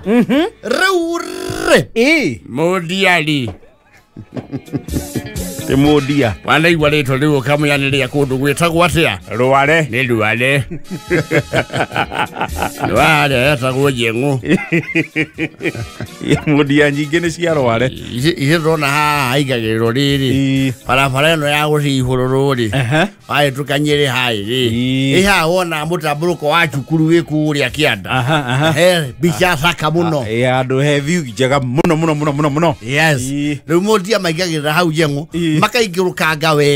Mũndia rĩu rĩ Mũndia-rĩ Ti mũndia. Wanaigua rĩtwa rĩu ũkamũyanĩrĩa kũndũ gwĩtagwo atĩa? Rware. Nĩ Rware. Rware etagwo Njeng'ũ. Mũndia nyingĩ nĩ cia Rware. Ithe ndona haha haigagĩrĩrwo rĩrĩ barabara ĩno ya gũthiĩ ihũrũrũ rĩ wahĩtũka Nyĩrĩ haĩ rĩ ĩ haha wona mũtambũrũko wa cukuru wĩ kũrĩa kĩanda he mbica thaka mũno. Ĩ handũ he view njega mũno mũno mũno mũno mũno. Yes. Rĩu mũndia maigagĩrĩra hau Njeng'ũ makaingĩrũkanga we.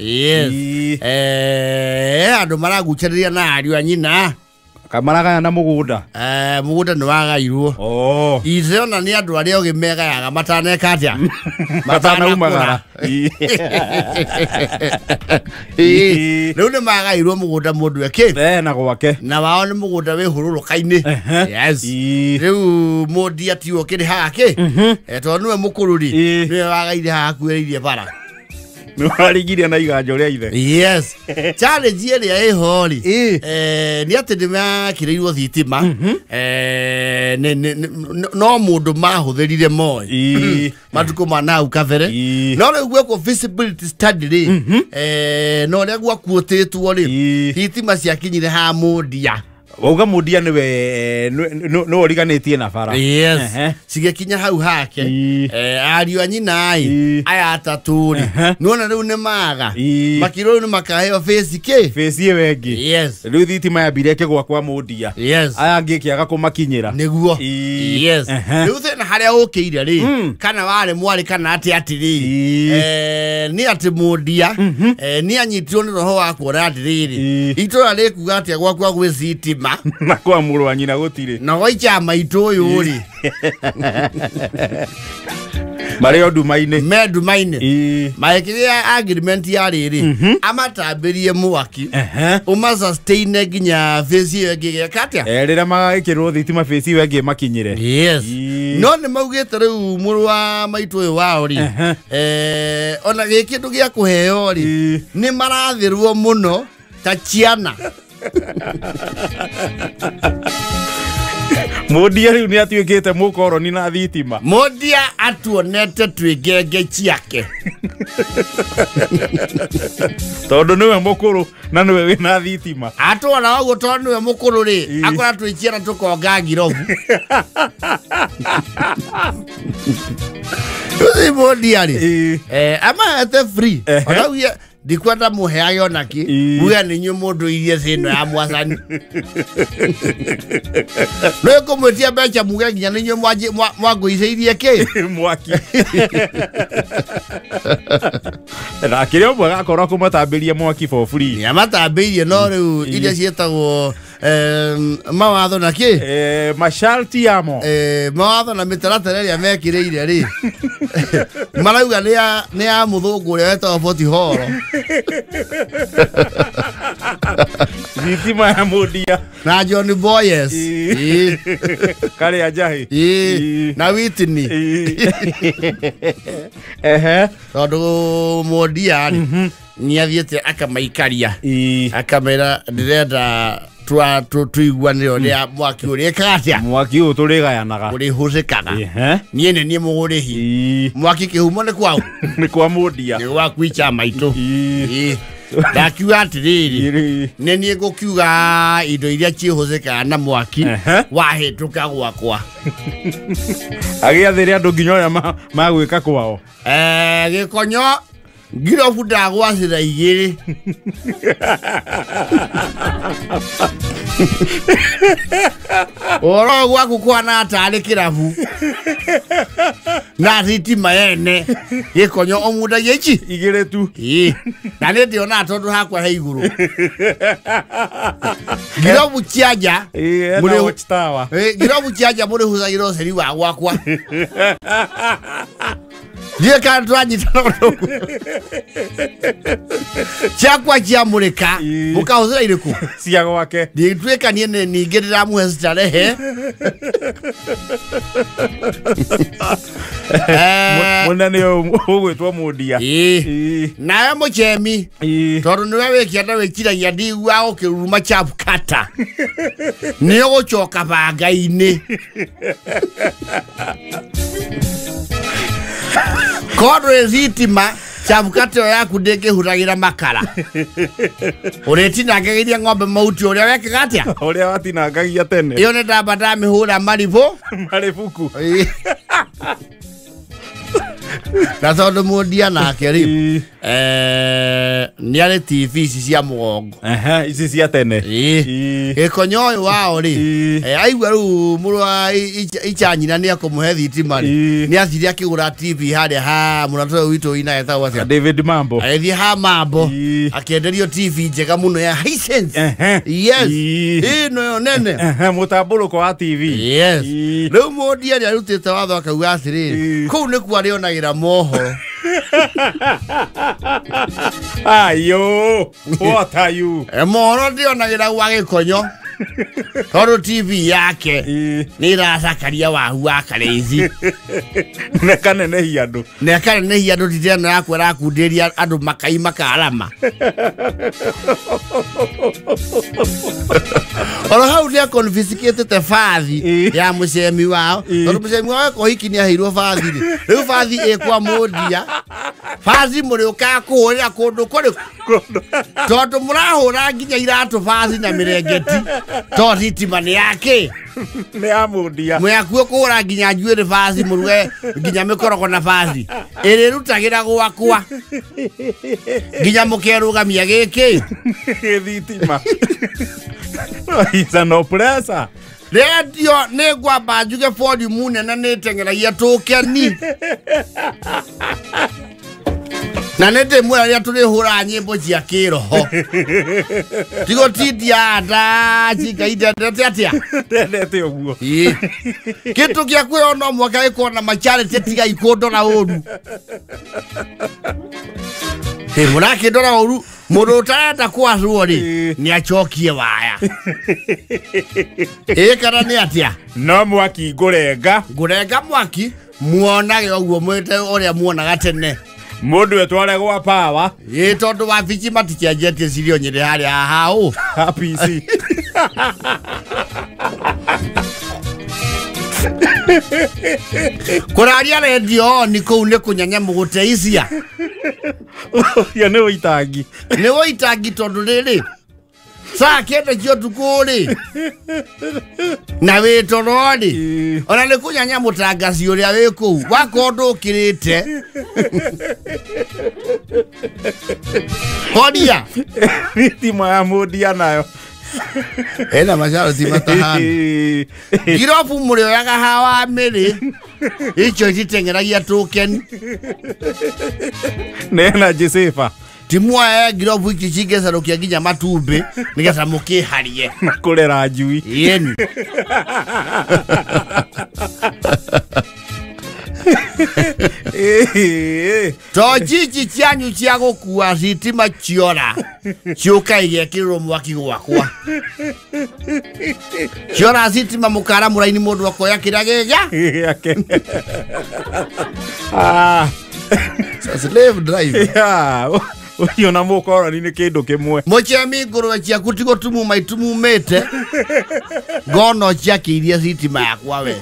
Yes. Andũ maragucĩrĩria na ariũ a nyina. Kamaragaya na mũgũnda. Mũgũnda nĩ wagairwo. Ithe ona nĩ andũ arĩa ogĩ megayaga mataneka atĩa? Matanaumagara. Rĩu nĩ magairwo mũgũnda mũndũ eke. Na gwake. Na wao nĩ mũgũnda wĩ hũrũrũka-inĩ. Yes. Rĩu mũndia tiwe ũkĩrĩ haha kĩ? Tondũ nĩwe mũkũrũ rĩ, nĩwe wagaire haha akuĩrĩirie bara. Nĩwarigirie na iganjo rĩa ithe. Yes. Challenge ĩrĩa ĩho rĩ, nĩ atĩ nĩmakĩrĩirwo thitima, no mũndũ mahũthĩrire moĩ matukũ ma nahau kabere. No rĩu gwekwo feasibility study rĩ, na ũrĩa gwakuũtĩtwo rĩ, thitima ciakinyire ha mũndia. Wauga mũndia nĩwe nĩwe ũriganĩtie na bara. Yes. Cigĩkinya hau hake. Ariũ a nyina ĩ aya atatũ rĩ, nĩwona rĩu nĩ maga. Makirwo rĩu nĩ makaheo face kĩ? Face ĩyo ĩngĩ. Yes. Rĩu thitima yambire ĩkĩgwa kwa mũndia. Yes. Aya angĩ ĩkĩaga kũmakinyĩra. Nĩguo. Yes. Rĩu thĩna harĩa ũkĩire rĩ, kana warĩ mwarĩ kana atĩ atĩrĩ, nĩ atĩ mũndia nĩ anyitirwo nĩ roho wa kuona atĩrĩrĩ, itũra rĩkuga atĩa gwakwa gwĩ thitima na kwa mũrũ wa nyina gũtirĩ. Na waicha maitũ ũyũ rĩ marĩ o nduma-inĩ. Me nduma-inĩ. Magĩkĩrĩa agreement ya rĩrĩ, amatambĩrie mwaki, ũmasustain nginya phase ĩyo ĩngĩ gĩka atĩa? Rĩrĩa magagĩkĩrwo thitima phase ĩyo ĩngĩ makinyĩre. Yes. No nĩ maugĩte rĩu mũrũ wa maitũ ũyũ wao rĩ, ona gĩ kĩndũ gĩa kũheo rĩ, nĩ marathĩrwo mũno ta ciana. Mũndia rĩu nĩ atuĩkĩte mũkoroni na thitima. Mũndia atuonete twĩ ngenge ciake. Tondũ nĩwe mũkũrũ na nĩwe wĩna thitima. Atuona ũguo tondũ nĩwe mũkũrũ rĩ, akora twĩ ciana tũkonga ngirobu. Rĩu mũndia rĩ, amahete free. Onaugie ndikwenda mũheage ona kĩ, muge nĩ inyuĩ mũndũ irie thĩ ĩno ya mwacani. Nĩ ngũmwĩtia mbeca muge nginya nĩ inyuĩ mwangũicĩirie kĩ? Mwaki. Na akĩrĩ ũmwe agakorwo kũmatambĩria mwaki for free. Nĩ amatambĩirie no rĩu iria ciĩtagwo mawatho na kĩ? Masharti yamo. Mawatho na mĩtaratara ĩrĩa mekĩrĩire rĩ, marauga nĩ ya mũthũngũ ũrĩa wetagwo Fort Hall. Thitima ya mũndia. Na John Boyes. Karĩa Njahĩ. Na Whitney. Tondũ mũndia rĩ, nĩ athiĩte akamaikaria. Akamera ndĩrenda tuiguanĩre ũrĩa mwaki ũrĩkaga atĩa? Mwaki ũyũ tũrĩgayanaga. Ũrĩhũthĩkaga. Niĩ nĩ niĩ mũgũrĩhi. Mwaki kĩhumo nĩ kwaũ? Nĩ kwa mũndia. Nĩ gwaku icha maitũ. Ndakiuga atĩrĩrĩ, nĩ niĩ ngũkiuga indo iria ciĩhũthĩkaga na mwaki wahĩtũka gwakwa. Agĩathĩre andũ nginya ũrĩa magwĩka kwao. Gĩkonyo ngirobu ndagwacĩra igĩrĩ. Ũhoro gwaku kwana tarĩ kĩrabu na thitima yene gĩkonyo ũmundagia ici igĩrĩ tu. Na nĩ ndĩonaga tondũ hakwa he igũrũ. Ngirobu cia nja ngirobu cia nja mũrĩhũthagĩra ũceri wa gwakwa. Ndiũĩ kana tũranyitana ũndũ ũguo. Ciakwa ciamũrĩka mũkahũthĩra irĩkũ? Cia gwake. Ndingĩtuĩka niĩ nĩ ningĩ ndĩramũhe starehe. Munene ũgwĩtwo Mundia. Nawe Muchemi tondũ nĩwe wĩkĩenda wĩkiragia ndigua ũkĩruruma chapkata nĩ ũgũcoka banga-inĩ. Korwo thitima chapkata ĩyo yaku ndĩngĩhuragĩra makara ũrĩtinangagĩria ng'ombe mahuti ũrĩa wekaga atĩa ũrĩa watinangagia tene ĩyo nĩ ndamba ndamĩhũra maribũ marĩbuku. Na tondũ Mundia nake rĩ nĩ arĩ TV ici cia mũgongo ici cia tene gĩkonyo ũyũ wao rĩ aigua rĩu mũrũ wa icha nyina nĩ akũmũhe thitima rĩ nĩ athire akĩgũra TV harĩa ha mũrata ũyũ witũ wĩna etagwo atĩa David Mambo agĩthiĩ ha Mambo akĩenderio TV njega mũno ya Hisense. Yes, ĩno yo nene mũtambũrũko wa TV. Yes, rĩu Mundia nĩ arutĩte watho akauga atĩrĩrĩ kũu nĩkuo arĩonagĩra mohoro. Ayo, what are you? Mohoro ndĩonagĩra gwa gĩkonyo tondũ TV yake nĩ ĩracakaria wahu wa Karĩici na kanenehia andũ na kanenehia andũ titeno ĩno yaku ĩrakundĩria andũ makai makarama. Oro hau nĩ aconfiscatĩte bathi ya mũcemi wao tondũ mũcemi wao ũhiki nĩ aheirwo bathi rĩ rĩu bathi ĩ kwa Mundia bathi mũrĩũkaga kũhũrĩra kũndũ kũrĩkũ tondũ mũrahũra nginya iratũ bathi na mĩrengeti to thitima nĩ yake nĩ ya Mundia mwĩakuo kũhũra nginya njuĩrĩ bathi mũruge nginya mĩkorogo na bathi ĩrĩrutagĩra gwakwa nginya mũkerũgamia gĩkĩ thitima. It's an oppressor. Redio nĩ ngwamba njuge volume nene nĩ ĩteng'eragia tũkeni na nĩ ndĩmwĩra rĩrĩa tũrĩhũraga nyĩmbo cia kĩroho tigũtindia nda cingaindendete atĩa ndendete ũguo kĩndũ gĩa kwĩyo no mwaka gĩkorwo na macharity tigai kũndora ũru mũrakĩndora ũru mũndũ ũtarenda kwacwo rĩ nĩ acokie waya ĩ kana nĩ atĩa no mwaki ngũrenga ngũrenga mwaki muonage ũguo mwĩte ũrĩa muonaga tene Mundu etware gwa power ĩ tondũ wabici matikĩanjetie cirio nyĩrĩ harĩa haha ũ PC kũraria redio ni kũu nĩ kũnyanya mũgũteithia ũcio nĩ ũitangi nĩ ũitangi tondũ rĩrĩ saa 9 cia ũtukũ rĩ na wĩ toro rĩ ona nĩ kũnyanya mũtangaci ũrĩa wĩ kũu wakorwo ndũkĩrĩte horia thitima ya Mundia nayo ena macaro ti matahana ngirobu mũrĩoyaga hawa mĩrĩ icio citeng'eragia tũkeni nĩ energy saver timuoe ngirobu ici cingĩcarũkia nginya matumbĩ nĩgetha mũkĩharie na kũrera njui yeni. To chichi cianyu cia gũkua thitima ciora ciũka igekĩrĩrwo mwaki gwakwa ciora thitima mũkara mũraini mũndũ akoya kĩrĩa gĩake slave drive ũcio na mũkoroni nĩ kĩndũ kĩmwe mũchemi ngũrwe ciaku ti gũtumuma itumumĩte ngono ciakĩirie thitima yakwa we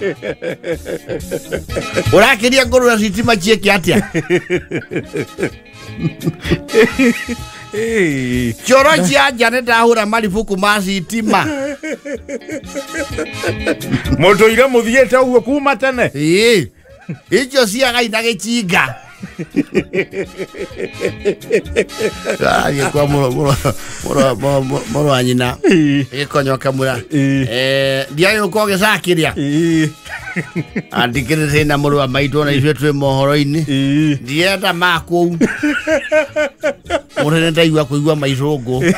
ũrakĩria ngũrwe thitima ciĩke atĩa cioro cia nja nĩ ndahũra maribuku ma thitima mũtũire mũthiĩte ũguo kuma tene ĩĩ icio ciagai na gĩcinga Kwa mũrũ wa nyina gĩkonyo kamũra ndiagĩ gũkorwo gĩcakĩria andikĩrĩ thĩna mũrũ wa maitũ ona ithuĩ twĩ mohoro-inĩ ndienda ma kũu mũndũ nĩ ndaigua kũigua maicũngũ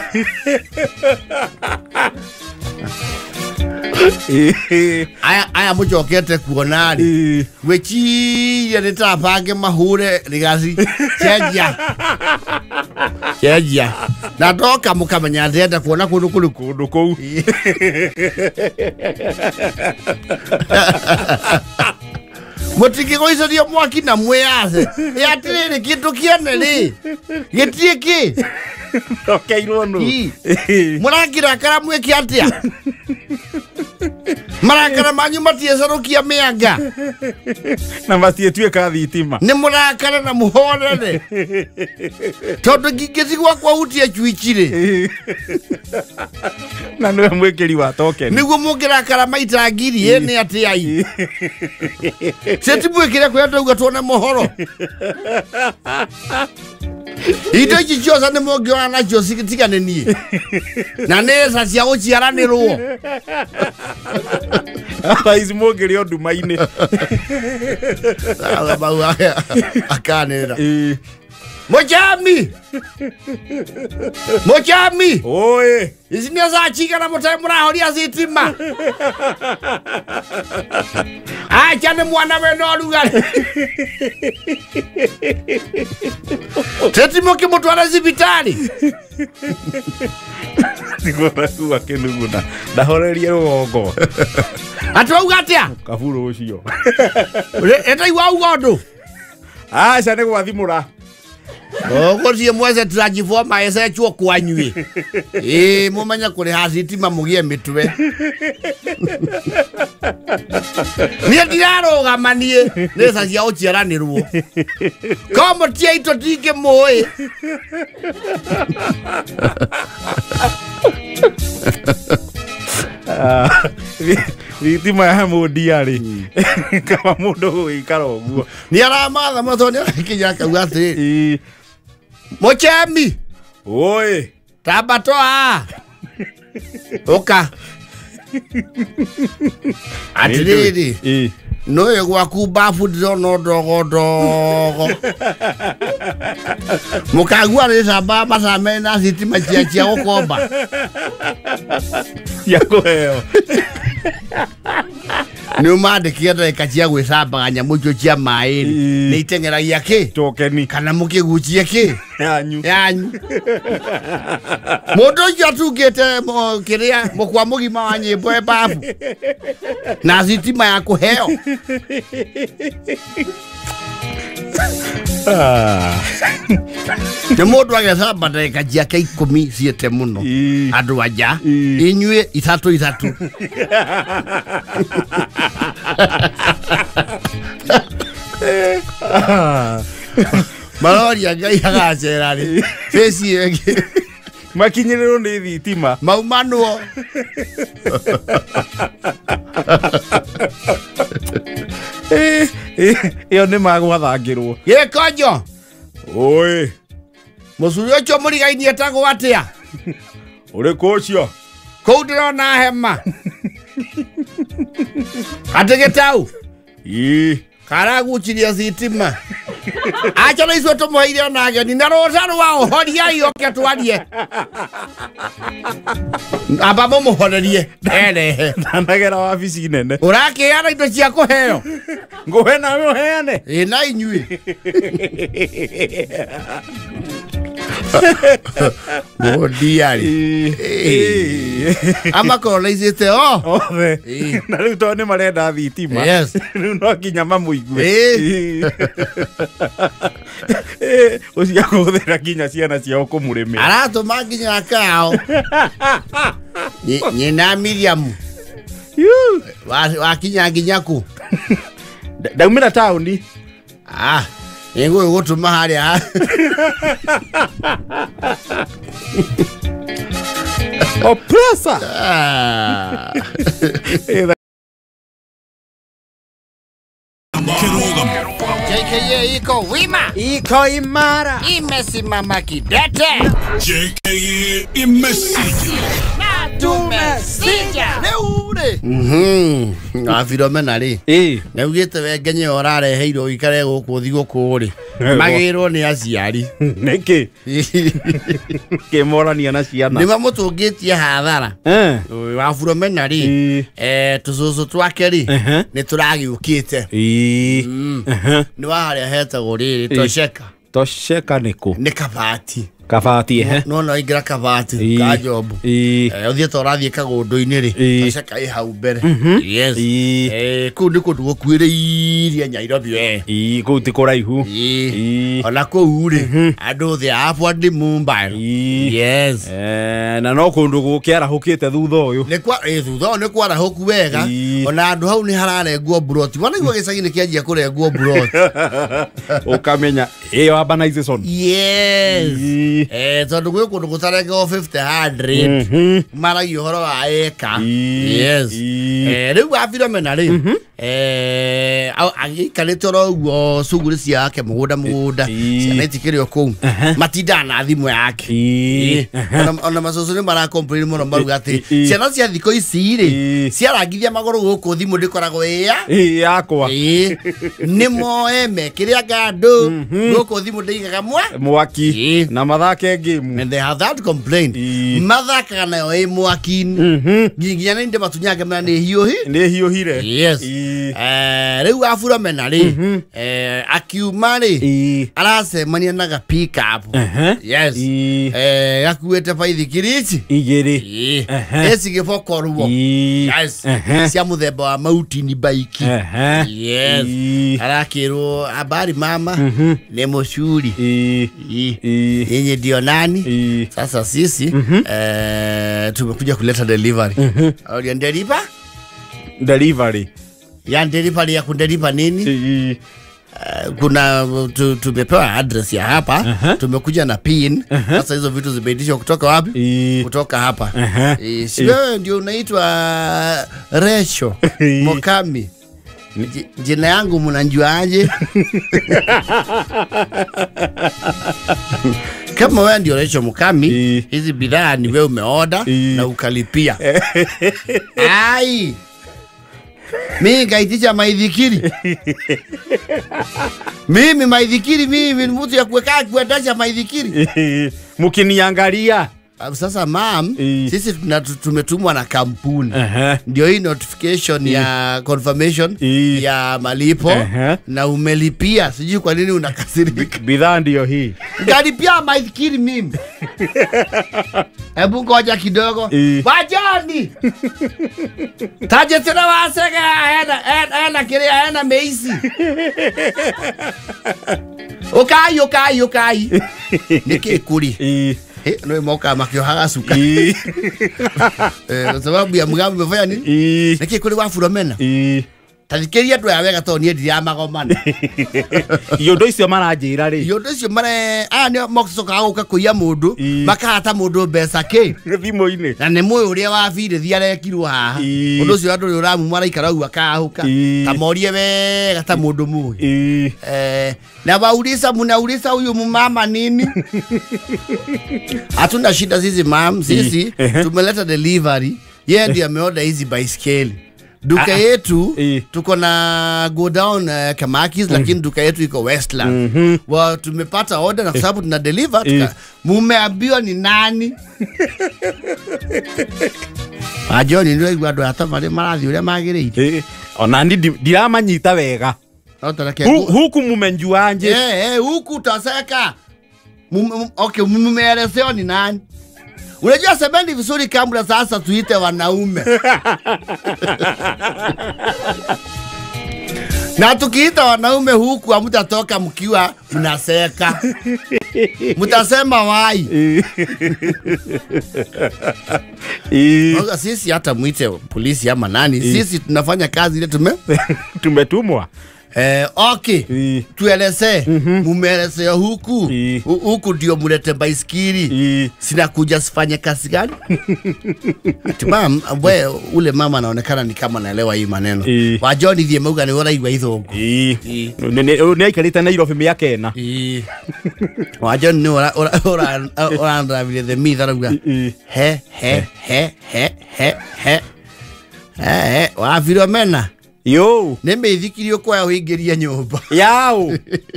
aya mũcokete kuona rĩ gwĩciria nĩ ta bange mahũre rigaci cenjia cenjia na ndoka mũkamenya ndĩrenda kuona kũndũ kũrĩkũ kũndũ kũu Mutikigũicaria mwaki na mwĩyace. Ĩ atĩrĩrĩ kĩndũ kĩene rĩ gĩtirĩ kĩ Okeirwo nũ. Mũrakĩrakara mwĩke atĩa? Marakara manyu matiĩcarũkia mĩanga. Na matiĩtuĩka thitima. Nĩ mũrakara na mũhorere. Tondũ ngingĩtigwo kwahutia cwici rĩ. Na nĩwe mwĩkĩri wa token. Nĩguo mũngĩrakara maita ngiri ĩ nĩ atĩa ai. Citimwĩkĩre kũrĩa twauga tuone mohoro. Indo ici ciothe nĩ mũngĩona nacio tiga nĩ niĩ. Na nĩ ca cia gũciaranĩrwo. Thaa ici mũngĩrĩ o nduma-inĩ. Mau akanĩrĩra. Mũchami! Mũchami! Oi! Ici nĩ thaa cigana mũtarĩ mũrahoria thitima? Acha nĩ mwana wĩna ũrugarĩ. Teti mũkĩmũtwara thibitarĩ. Niguo akĩnuguna. Ndahorerie rũgongo. Atĩ wauga atĩa? Kaburu ũcio. Ĩtaigua auga ũndũ? Aca nĩ gwathimũra. Ũgũthiĩ mwethe transformer ĩcenjwo kwanyu. Ĩĩ mũmenye kũrĩha thitima mũgĩe mĩtwe. Niĩ ndirarũgama niĩ nĩ ca cia gũciaranĩrwo. Korwo mũtiaitũ ndingĩmũĩ. Thitima ya mũndia rĩ kaba mũndũ gũgĩikara ũguo. Nĩ aramatha mũno tondũ nĩ arakinya akauga atĩrĩrĩ. Mũchemi! Oi! Tamba toa! Ũka. Atĩrĩrĩ. Nĩũĩ gwaku babu ndĩrona ndogo ndogo. Mũkagua rĩcamba maca mena thitima cia gũkomba. Cia kũheo. Nĩ ũmandĩkire ndagĩka cia gwĩcambaga nyamũ icio cia maĩ rĩ nĩ iteng'eragia kĩ? Tokeni. Kana mũkĩgucie kĩ? Yanyu. Yanyu. Mũndũ ũcio atungĩte kĩrĩa mũkwa mũgima wa nyĩmbo e babu. Na thitima ya kũheo. Nĩ mũndũ agecamba ndagĩka ciake 10 ciĩte mũno. Andũ anja inyuĩ ithatũ ithatũ. Maroria Ngai agacera rĩ. Bĩci ĩngĩ. Makinyĩrĩrwo nĩ thitima. Maumanwo. Ĩyo nĩ magwathangĩrwo. Gĩkonjo. Oi. Mũcuri ũcio mũrigainie etagwo atĩa? Ũrĩkũ ũcio? Kũu ndĩrona hema. Atĩ gĩtau? Ĩĩ. Karagucirie thitima. Acha na ithuĩ tũmũheire ona ageni na rũtha rwao horiai oke twarie. Amba mũmũhorerie erehe. Ndanagera wabici nene. Ũrakĩheana indo cia kũheo. Ngũhe nawe ũheane. Ĩ na inyuĩ. Mũndiarĩ. Amakolonizĩte o. Othe. Na rĩu tondũ nĩ marenda thitima. Yes. Rĩu no nginya mamũigue. Ũcio akũhũthĩra nginya ciana ciao kũmũrĩmĩra. Aratũma nginya kao. Nyina Miriam. Wakinya nginya kũ? Ndaumĩra taũni. Ah. Nĩngũgũtũma harĩa. Oppressor. JKA iko wima. Iko imara. Imesimama kidete. JKA imesija. Na tumesija. Leo rĩ. Afiromena rĩ. Nĩugĩte we ngenye ũrareheirwo ũikare gũkũ thigũkũ rĩ. Magĩrwo nĩ aciari. Nĩkĩ? Kĩmorania na ciana. Nĩ mamũtũngĩtie hathara. Wafuromena rĩ. Tũcũcũ twake rĩ. Nĩ tũragĩũkĩte. Nĩ wa harĩa hetagwo rĩrĩ Tosheka. Tosheka nĩ kũ? Nĩ Kabati. Kabati ehe. No no ingira kabati ka job. Uthie to rathie kagundu-ini ri. Gaceka i hau mbere. Yes. Kuu ni kundu gukuiriirie Nairobi we. Kuu ti kuraihu. Ona kuu ri andu othe a Upward Mumbai. Yes. Na no kundu gukiarahukite thutha uyu. Ni kwa thutha ni kwarahuku wega. Ona andu hau ni hararengwo broti. Wana igua gicagi-ini kianjia kurengwo broti. Ukamenya iyo urbanization. Yes. Tondu gwi kundu gutarengwo 50 maragia uhoro wa eka. Yes. Riu Philomena ri agiikarite oro uguo cuguri ciake mugunda mugunda ciana itikiri o kuu matindaga na thimu yake. Ona macucu ni mara complain muno maruga ati ciana cia thikũ ici ri ciarangithia magũrũ gũkũ thimũ ndĩkoragwo ĩ yakwa. Nĩ moe mekĩre anga andũ gũkũ thimũ ndĩigaga mwaki na mathake game. And they have that complaint. Mathakaga nayo ĩ mwaki-inĩ nginya nĩ ndĩmatunyange mena nĩ hiũhi. Nĩ hiũhire. Yes. Riu Philomena ri akiuma ri aracemania na ga pick up. Yes. Gakuĩte baithikiri ici igĩrĩ. Ĩcigĩbokorwo. Yes. Cia mũthemba wa mountain bike. Yes. Arakĩrwo habari mama ni mũcuri. Yenye ndio nani? Sasa sisi tumekuja kuleta delivery. Aulia ndelipa? Delivery. Ya delivery ya kundelipa nini? Kuna tumepewa address ya hapa. Tumekuja na pin. Sasa hizo vitu zimeitishwa kutoka wapi? Kutoka hapa. Si wewe ndio unaitwa Resho Mokami? Jina yangu mnanjuaje? Kama wewe ndio Resho Mokami, hizi bidhaa ni wewe umeorder na ukalipia. Ai. Mimi ngaitisha maithikiri. Mimi maithikiri mimi ni mtu ya kuweka kuendesha maithikiri. Mkiniangalia. Sasa ma'am, sisi tumetumwa na kampuni. Ndio hii notification ya confirmation ya malipo na umelipia. Sijui kwa nini unakasirika. Bidhaa ndio hii. Ngalipia maithikiri mimi. Hebu ngoja kidogo. Wajani. Taje tena wasega ena kiria ena meisi. Okai okai okai. Niki kuri. No moka makiohaga suka. Kwa sababu ya mugambi umefanya nini? Niki kuri wa Philomena. Tathikiria andu aya wega tondu nie ndira magomana. Iondo icio maranjira ri. Iondo icio mare aya nio mocokaga guka kuiya mundu makahata mundu mbeca ki thimu-ini. Na ni mui uria wa birithi arekirwo haha. Undu ucio andu uramu maraikara uguo akahuka. Ta morie wega ta mundu mui. Na waulisa munaulisa huyu mumama nini? Hatuna shida sisi mam, sisi tumeleta delivery. Yeye ndiye ameorder hizi baiskeli. Duka yetu tuko na go down Kamakis, lakini duka yetu iko Westland. Wa tumepata order na sababu tuna deliver. Mumeambiwa ni nani? Ajoni ndio igwa andu atamari marathi uria magiriire. Ona ndi ndiramanyita wega. Huku mumenjuanje? Huku utaseka. Okay, mumeelezea ni nani? Unajua semendi vizuri kabla sasa tuite wanaume. Na tukiita wanaume huku hamtatoka mkiwa mnaseka. Mtasema wai. Sisi hata muite polisi ama nani, sisi tunafanya kazi ile tumetumwa. Okay. Tueleze, mumeelezea huku. Huku ndio mulete baiskeli. Sina kuja sifanye kazi gani? Ati mam, we ule mama anaonekana ni kama anaelewa hii maneno. Wa John thie mauga ni uraigua ithungu. Ni aikarite Nairobi miaka ena. Wa John ni ura ura the myth arauga. He he he he he he. Wa Philomena. Yo, nĩ mĩithikiri ũkuoya ũingĩrie nyũmba. Yao,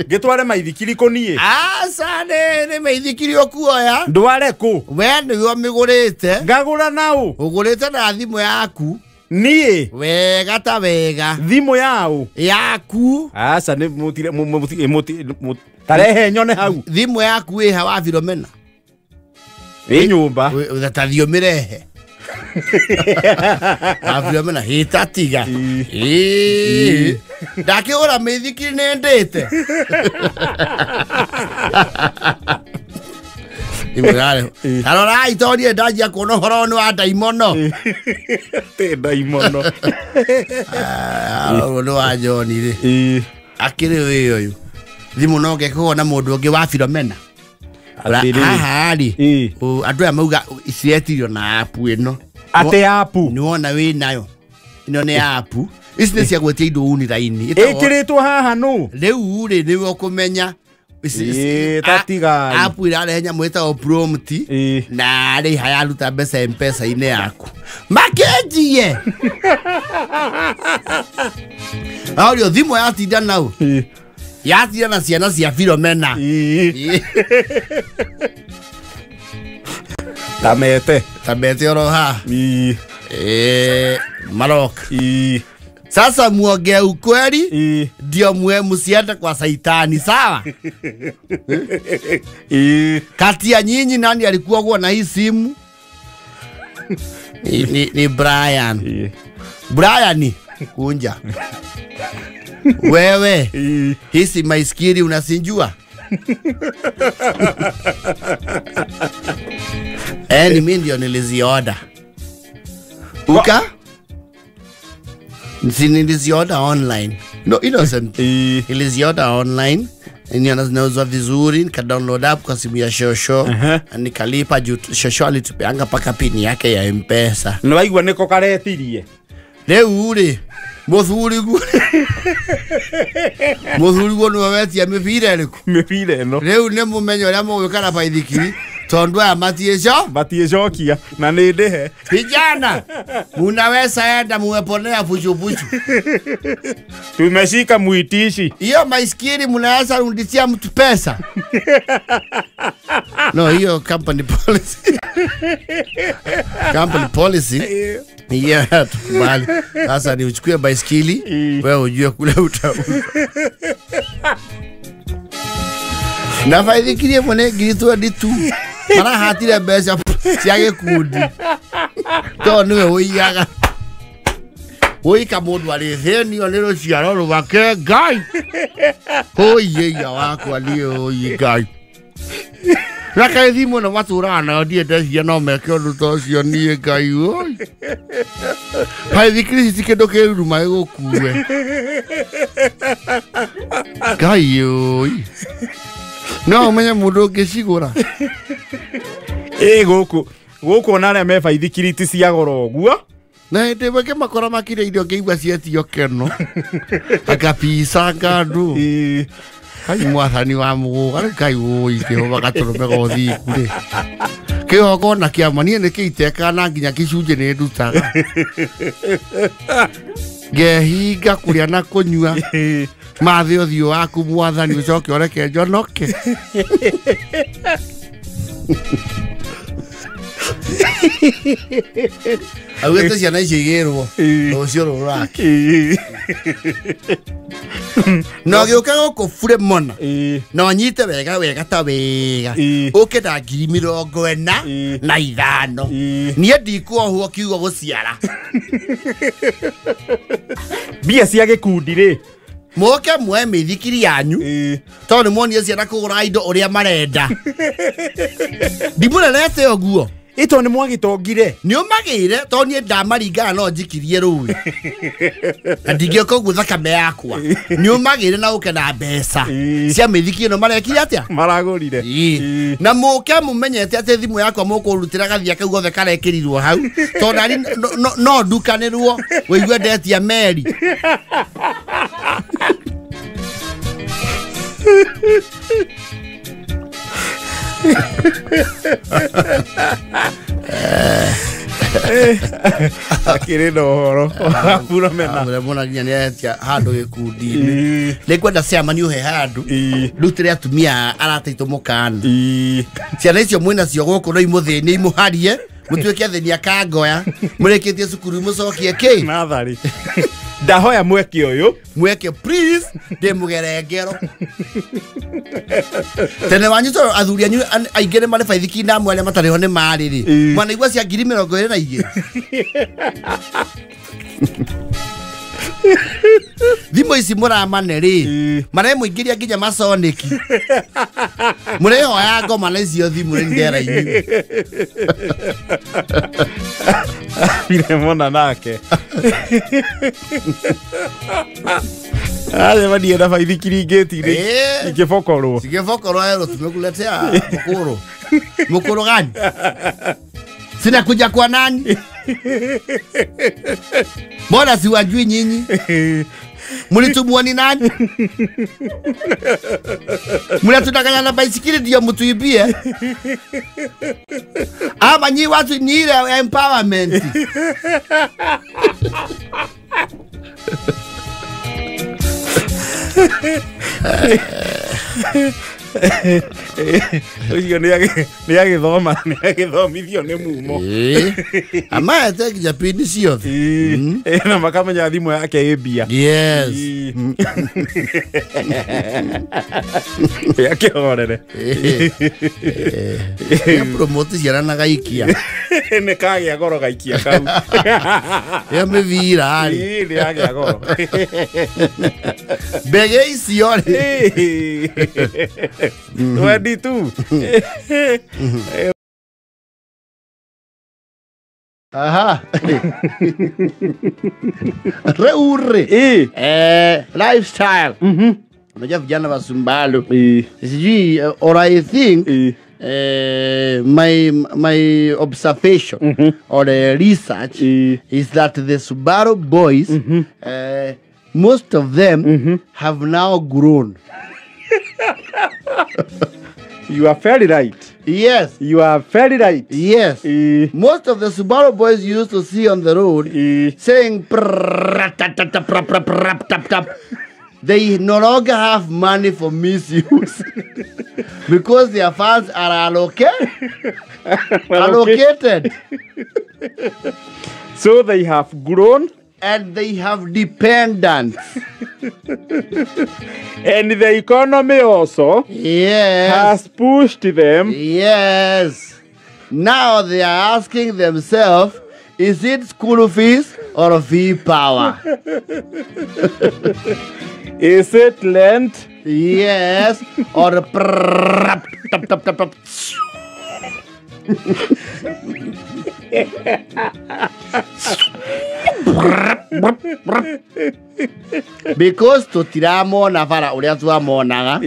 ngĩtware maithikiri kũ niĩ? Aca nĩ mĩithikiri ũkuoya. Ndware kũ? We nĩwe ũmĩgũrĩte. Ngagũra naũ? Ũgũrĩte na thimũ yaku. Niĩ? Wega ta wega. Thimũ yaũ? Yaku. Aca nĩ mũtire tarehe nyone hau. Thimũ yaku ĩha wa Philomena? Ĩ nyũmba. Ta thiũmĩrehe. Aviomena hitatiga. Ĩ. Ndakĩgũra mĩithikiri nĩ ndĩte. Imũrare. Tarorai to niĩ ndanjia kuona ũhoro nĩ wa ndaimono. Tĩ ndaimono. Ũyũ nĩ wa John rĩ. Akĩrĩ wĩ ũyũ. Thimũ no ngekũgwo na mũndũ ũngĩ wa Philomena. Haha rĩ. Andũ aya mauga ciretirio na app ĩno. Atĩ app. Nĩ wona wĩ nayo. Ĩno nĩ app. Ici nĩ cia gwĩtia indo online. Ĩkĩrĩtwo haha nũ? Rĩu rĩ nĩwe ũkũmenya. Tatigai. App irarehe nyamũ ĩtagwo prompt na rĩ hayaruta mbeca M-Pesa-inĩ yaku. Makenjie. Aurio thimũ yatinda nau. Yatinda na ciana cia Philomena. Tamete. Tamete oro ha. Marok. Sasa muongee ukweli ndio mwe msiende kwa saitani, sawa? Kati ya nyinyi nani alikuwa na hii simu? Ni Brian. Brian kunja. Wewe hisi maiskiri unasinjua? Ni mimi ndio nilizioda. Uka? Nilizioda online. No, innocent. Nilizioda online. Niona zinauzwa vizuri, nika download app kwa simu ya shosho. Nikalipa juu shosho alitupeanga paka pin yake ya M-Pesa. Nĩ waigua nĩko karetirie. Rĩu rĩ, mũthuri guo. Mũthuri guo nĩwe wetia mĩbira ĩrĩkũ? Mĩbira ĩno. Rĩu nĩ mũmenye ũrĩa mũgwĩka na baithikiri. Tondu aya matiĩcokia na nĩ ndĩhe. Vijana, munaweza enda mumeponea puchu. Tumeshika muitishi. Hiyo maiskiri munaweza rudishia mtu pesa. No, hiyo company policy. Company policy. Yeah, tukubali. Sasa ni uchukue baiskeli, wewe ujue kule utauza. Na baithikirie mwene ngiri 22. Marahatire mbeca cia gĩkundi. To nĩwe ũiyaga. Ũika mũndũ arĩthĩnio nĩ rũciaro rwake Ngai. Ũiyeia wakwa niĩ ũi Ngai. Na kaĩ thimũ ĩno matũraga nayo ndiĩ ndeciria no meke ũndũ ta ũcio niĩ Ngai ũi. Baithikiri ici ti kĩndũ kĩruruma gĩgũkue. Ngai ũi. No umenye mũndũ ũngĩcigũra. Ĩ gũkũ gũkũ ona arĩa me baithikiri ti cia goro ũguo. Na hĩndĩ ĩmwe ngĩmakora makĩrĩa irio ngĩigua cietio keno. Akapicanga andũ. Kai mwathani wa mũgũga rĩu Ngai ũi Jehova gatũrũme ga ũthingu rĩ. Kĩgongona kĩama niĩ nĩkĩitekaga na nginya kĩcunjĩ nĩ ndutaga. Ngehinga kũrĩa na kũnyua. Mathe ũthiũ waku mwathani ũcoke ũreke njonoke. Augĩte ciana icio igĩrwo rũciũ rũrake. Na ũgĩũka gũkũ bure mona. Na ũnyite wega wega ta wega. Ũke na ngiri 45. Niĩ ndikuohwo kiugo gũciara. Mbia cia gĩkundi rĩ. Moke muoe mĩithikiri yanyu. Tondũ nĩ muonie ciana kũgũra indo ũrĩa marenda. Ndimũrerete ũguo. Ito nĩ mwagĩtongire. Nĩ ũmagĩire tondũ niĩ ndamaringana no njikirie rũĩ. Na ndingĩũka ũguo thakame yakwa. Nĩ ũmagĩire na ũke na mbeca cia mĩithikiri ĩno marekire atĩa? Maragũrire. Na mũke mũmenyete atĩ thimũ yakwa mũkũrutĩra gathia kau gothe karekĩrirwo hau. Tondũ nani no ndukanĩrwo wĩigue ndetia meri. Akĩrĩ na ũhoro wa Philomena. Mũremona nginya nĩaretia handũ gĩkundi-inĩ. Nĩngwenda chairman ũhe handũ ndutĩre atumia arata aitũ mũkana. Ciana icio mwĩnacio gũkũ no imũthĩnie imũharie mũtuĩke athĩni a kangoya mũrĩkĩtie cukuru mũcokie kĩ? Natharĩ. Ndahoya mweke ũyũ. Mweke please ndĩmũgere ngero. Tene wanyu tondũ athuri anyu aingĩ nĩ marĩ baithikiri na amwe arĩa matarĩ ho nĩ marĩ rĩ. Mwanaigua cia 22,000. Thimũ ici mũramane rĩ maremũingĩria nginya masoniki mũrehoya ngoma na icio thimũ nĩ ndera inyuĩ. Mona nake aje badie na baithikiri ngĩti-inĩ ikĩbokorwo cikĩbokorwo ero tumekuletea mukuru mukuru gani sina kuja kwa nani mbona siwajui nyinyi mlitumwa ni nani mnatudanganya na baisikeli ndio mtuibie ama nyi watu ni ile empowerment. Ucio nĩ agĩthoma nĩ agĩthomithio nĩ mumo amaete nginya pini ciothe na makamenya thimũ yake ĩ mbia. Yes. Akĩhorere promote ciana na gaikia nĩ kagĩa goro gaikia kau ya mĩbira rĩ nĩ yagĩa goro mbege icio rĩ 22. Aha. Reure. Lifestyle. Unajua vijana wa Sumbalu. Sijui or I think my observation or the research is that the Subaru boys most of them have now grown. You are very right. Yes. You are very right. Yes. Most of the Subaru boys you used to see on the road saying prrr, tap, tap, tap, prap, prap, prap, tap, tap. They no longer have money for misuse because their funds are allocated. So they have grown. And they have dependents. And the economy also has pushed them. Yes. Now they are asking themselves, is it school fees or fee power? Is it lent? Yes. Or prrrr, tap, tap, tap, tap. Because tutiramona bara uria twamonaga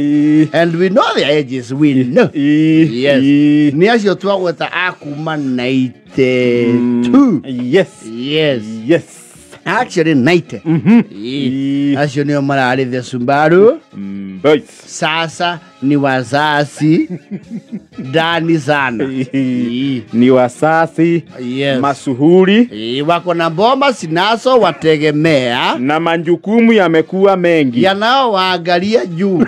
and we know the ages, we know. Yes. Ni acio twagweta akuma 92. Yes. Yes. Yes. Actually 90. Acio nio mararĩ the Subaru boys. Sasa ni wazazi ndani sana. Ni wazazi. Yes. Masuhuri wako na bomba sinazo wategemea na majukumu yamekuwa mengi yanaowaangalia juu.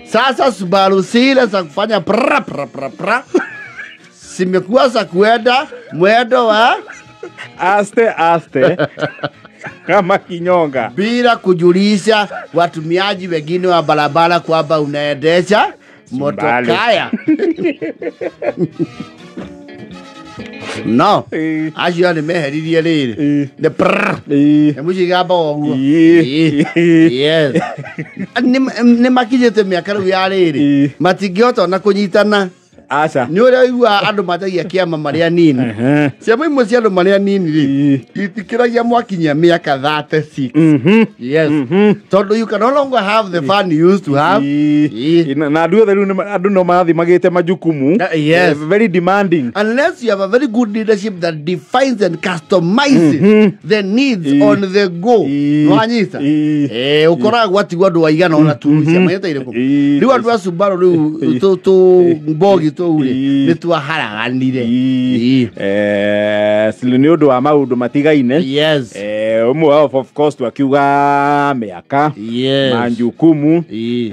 Sasa Subaru zile za kufanya pra pra pra pra zimekuwa za kuenda mwendo wa aste aste kama kinyonga bila kujulisha watumiaji wengine wa barabara kwamba unaendesha motokaya. No. Acio nĩ meheririe rĩrĩ. The prr. Mũcigamba ũguo. Yes. Nĩ makinyĩte mĩaka rĩu ya rĩrĩ. Matingĩhota ona kũnyitana. Aca. Nĩ ũrĩa ũiguaga andũ manjagia kĩama marĩa nini. Ciama imwe cia andũ marĩa nini rĩ, itikĩragia mwakinyia mĩaka 36. Yes. Tondũ you can no longer have the fun you used to have. Na andũ othe rĩu andũ no marathiĩ magĩte majukumu. Yes. Very demanding. Unless you have a very good leadership that defines and customizes the needs on the go. Nĩwanyita? Ũkoraga gwatigwo andũ aigana ona tu ciama ĩta irĩkũ. Rĩu andũ a Subaru rĩu tũ mbogi tũu rĩ nĩ twaharaganire. Nĩ ũndũ wa maũndũ matigaine. Yes. Ũmwe of course twakiuga mĩaka, yes, majukumu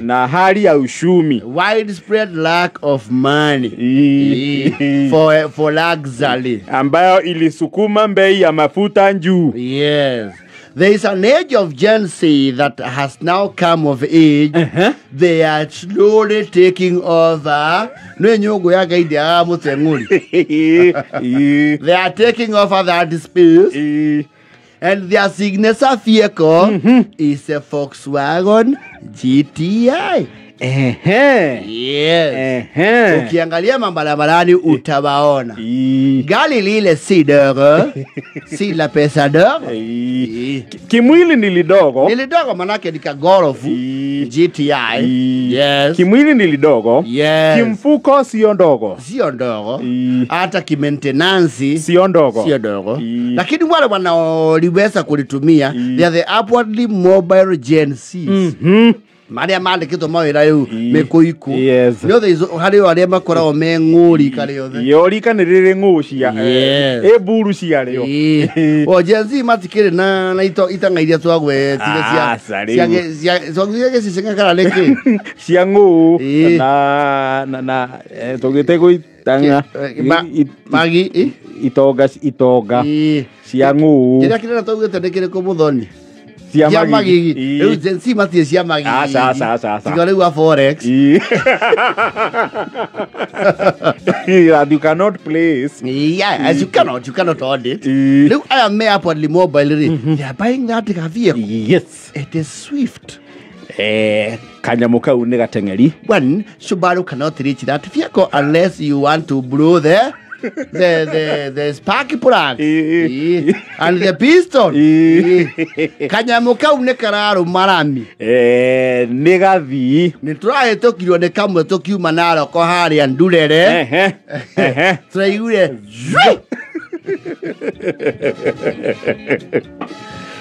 na hali ya uchumi, widespread lack of money for luxury ambayo ilisukuma bei ya mafuta juu. Yes. There is an age of Gen Z that has now come of age. They are slowly taking over. They are taking over that space. And their signature vehicle is a Volkswagen GTI. Yes. Ukiangalia mabarabarani utawaona. Gari lile si dogo, si la pesa dogo. Kimwili ni lidogo. Ni lidogo manake ni kagorofu GTI. Yes. Kimwili ni lidogo. Yes. Kimfuko sio ndogo. Sio ndogo. Hata kimaintenance sio ndogo. Sio ndogo. Lakini wale wanaoliweza kulitumia, they are the upwardly mobile Gen Zs. Maria mandĩkĩtwo mawĩra rĩu mĩkũikũ. Nĩ othe harĩ o arĩa makoragwo me ng'ũri karĩ othe. Yo rika nĩ rĩrĩ ng'ũ cia ĩ mburu ciarĩo. O Gen Z matikĩrĩ na itang'a iria twagwetire cia gĩcicio kana nĩkĩ cia ng'ũ na tũgĩte gũitang'a magi itonga itonga cia ng'ũ. Kĩrĩa kĩrĩa twaugĩte nĩ kĩrĩkũ mũthoni? Cia magigi. Rĩu Gen Z matirĩ cia magigi. Aca aca aca. Tiga rĩu a forex. And you cannot place. Yeah, as you cannot audit. Rĩu aya me upwardly mobile rĩ, they are buying that vehicle. Yes. It is swift. Kanyamũ kau nĩ gateng'eri. One Subaru cannot reach that vehicle unless you want to blow the spark plug and the piston. Kanyamũ kau nĩ kararũma rami. Nĩ gathii. Nĩ tũrahĩtũkirio nĩ kamwe tũkiuma Naroko harĩa Ndurere. Tũraiguire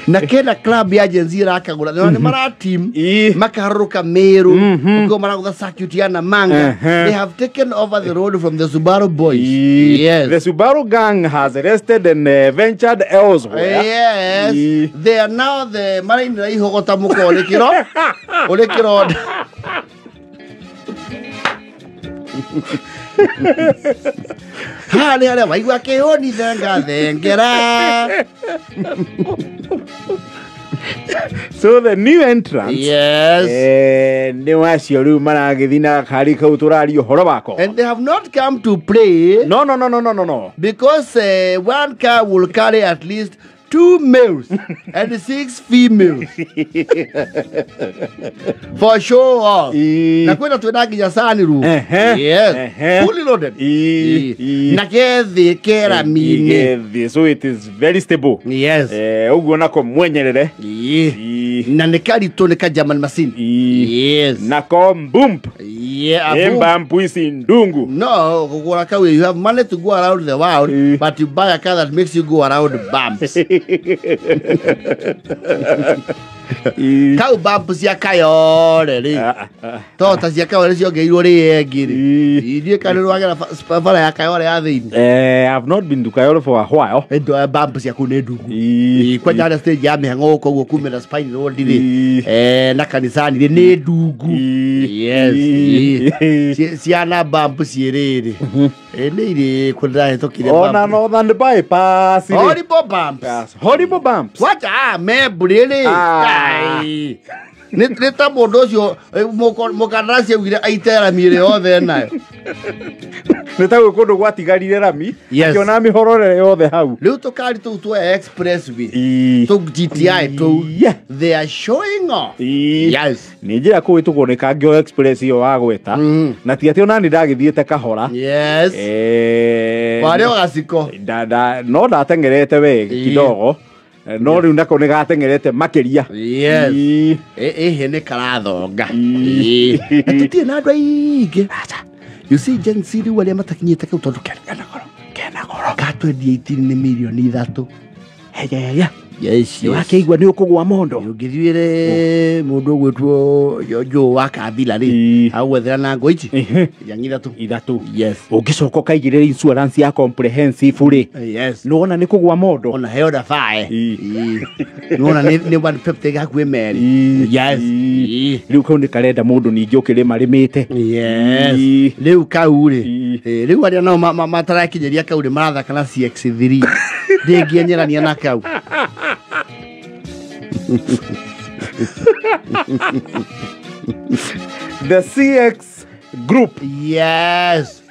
na kena club ya Gen Z irakagũra nĩ mara team makaharũrũka Meru ũguo maragũtha circuit ya Namanga. They have taken over the road from the Subaru boys. Yes. The Subaru gang has arrested and ventured elsewhere. Yes. They are now the marainĩra ihogota mũka ũrĩ kĩro ũrĩ kĩronda. Harĩa harĩa waigua kĩhũni thenga thengera. So the new entrance, yes, nĩ wacio rĩu maragĩthiĩ na gakari kau tũraria ũhoro wako. And they have not come to play. No, no, no, no, no, no, no. Because one car will carry at least 2 males and 6 females. For show off. Na kwenda twenda nginya sani ru. Yes. Fully loaded. Na kethi keramine. So it is very stable. Yes. Uguo nako mwenyerere. Na nĩ karitũ nĩ ka German machine. Yes. Nako mbump. Yeah, mbampu isi ndungu. No, kugura kau you have money to go around the world, but you buy a car that makes you go around bumps. Kau bump cia Kayole rĩ. To ta cia Kayole ciongeirwo rĩ ĩngĩ rĩ. Ithuĩ kana rwagera bara ya Kayole ya thĩinĩ. I've not been to Kayole for a while. Bump cia kũu nĩ ndungu. Kwanja harĩa stage ya mĩhang'o gũkũ ũguo kumĩra Spine Road rĩ. Na kanisani rĩ nĩ ndungu. Yes. Ciana bump ciĩ rĩrĩ. Nĩ irĩ kũ ndĩrahĩtũkire bump. Ona Northern Bypass rĩ. Horrible bumps. Horrible bumps. Wacha mebũrĩ rĩ. Nĩ ta mũndũ ũcio mũkandarasi augire aite rami ĩrĩa yothe nayo. Nĩ ta gwĩ kũndũ gwatigarire rami, akĩona mĩhorore yothe hau. Rĩu tũkari tũu twa expressway, tũ GTI tũu, they are showing off. Yes. Nĩ njĩra kũhĩtũkwo nĩ kangĩ express ĩyo wagweta, na ti atĩ ona nĩ ndagĩthiĩte kahora. Yes. Warĩ o gaciko. No ndateng'erete we kidogo. No rĩu nako nĩ gateng'erete makĩria. Yes. Ĩhĩ nĩ karathonga. Na tũtirĩ na andũ aingĩ. You see Gen Z rĩu arĩa matakinyĩte kau tondũ kena goro. Kena goro. Ka 2018 nĩ mirioni 3. Heya. Yes. Wakeigua nĩ ũkũgwa mondo. Ũngĩthiĩre mũndũ ũgwĩtwo Joe wa Kabila rĩ, agwethera na ngo ici yangi ithatũ. Yes. Ũngĩcoka ũkaigĩrĩra insurance ya comprehensive rĩ. Yes. Nĩwona nĩ kũgwa mondo. Ona heo dafae. Nĩwona nĩ 150 hakuhĩ merĩ. Yes. Rĩu kau nĩ karenda mũndũ ningĩ ũkĩrĩma rĩmĩte. Yes. Rĩu kau rĩ, rĩu arĩa nao matarakinyĩria kau rĩ marathaka na CX3. Ndĩngĩenyerania na kau. The CX group. Yes.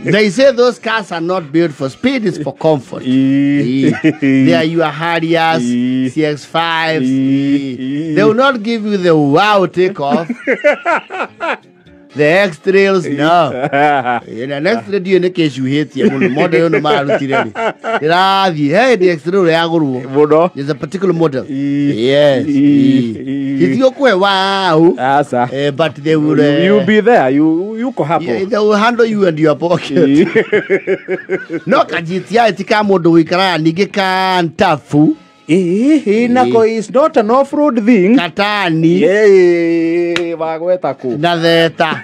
They say those cars are not built for speed, it's for comfort. They are your Harriers, CX-5s. They will not give you the wow takeoff. The X-Trails, no. The next radio in case you hate you, model no matter. Hey, the X-Trail, there's a particular model. Yes. It's your wow. But they will. You'll be there. You go hapo. Yeah, they will handle you and your pocket. No, kajitia itika modo wikara nige kantafu. Nako is not an off-road thing. Katani. Wagweta ku. Na theta.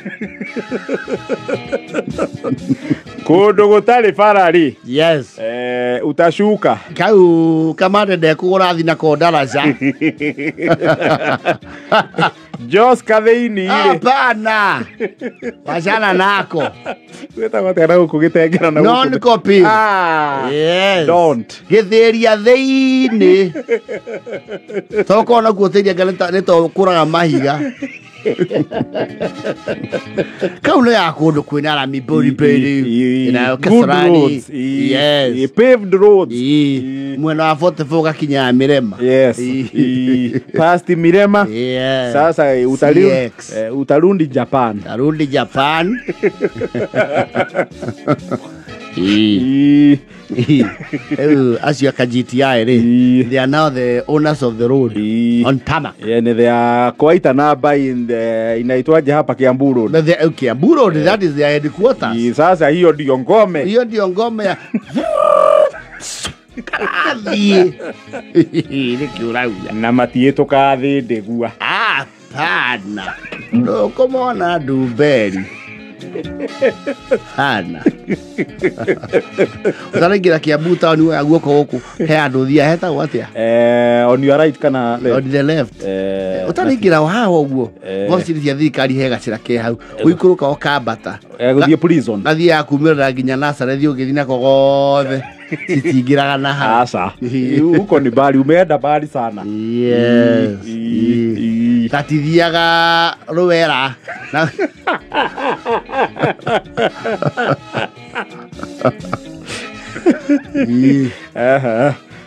Kundu gutari farari. Yes. Utashuka. Kau kamande ndekugura thi nako ndaraca. Jos katheini. Hapana. Wachana nako. Gwetagwo atia na guku gitengera na guku. Non copy. Yes. Don't. Githiria thiini. Tokona kuo thiria nĩ to kũraga mahiga. Kau nĩ ya kũndũ kwĩna rami mbũri mbĩrĩ. Na Kasarani. Yes. Paved roads. Mwena wa 44 gakinya Mirema. Yes. Past Mirema. Yes. Sasa utarundi Japan. Tarundi Japan. As you can GTI, they are now the owners of the road on tarmac. Yeah, they are quite a number in the inaitwaje hapa Kiambu Road. No, they Kiambu Road, that is their headquarters. Sasa hiyo ndio ngome. Hiyo ndio ngome ya Karathi. Nĩkĩ na matiĩtũkaga thĩ ndĩgua. Hapana. Ndũkũmona ndumberi. Hana. Utaraingĩra Kiambu town woya guoko gũkũ he andũ thia hetagwo atĩa? On your right kana left? On the left. Utaraingĩra haha ũguo wabici cia thirikari he gacĩra ke hau ũikũrũka ũkambata gũthiĩ prison gathiaga kumĩrĩra nginya Nazareth ũgĩthiĩ nako gothe citingĩraga na haha. Aca huko ni bali, umeenda bali sana. Yes. Tatithiaga Rwera na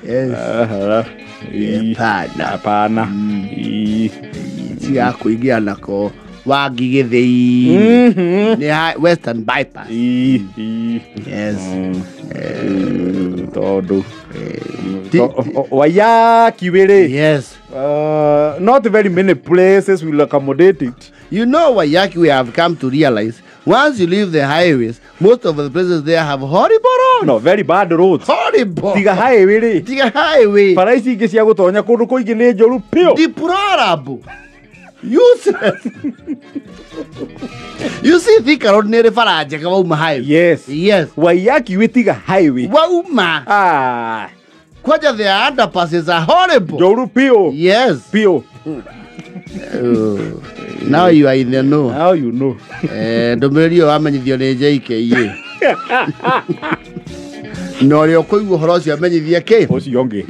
Yes. Hapana. Hapana. Cia kũingĩra nako Wangi Gĩthĩi. Nĩ Western Bypass. Yes. Tondu Waiyaki Way. Yes. Not very many places will accommodate it. You know, Waiyaki Way, have come to realize, once you leave the highways, most of the places there have horrible roads. No, very bad roads. Horrible. Tiga highway ri. Tiga highway. Bara ici ingĩ cia gũtonya kũndũ kũingĩ nĩ njũru piũ. Deplorable. Useless. You see, Thika Road nĩ ĩrĩ bara njega wauma highway. Yes. Yes. Waiyaki Way tiga highway. Wauma. Ah. Kwanja the underpasses are horrible. Njũru piũ. Yes. Piũ. Now you are in the know. Now you know. Ndũmĩrĩri ĩyo wamenyithio nĩ JKA. Na ũrĩa ũkũigua ũhoro ũcio amenyithie kĩ? Ũcio ũngĩ.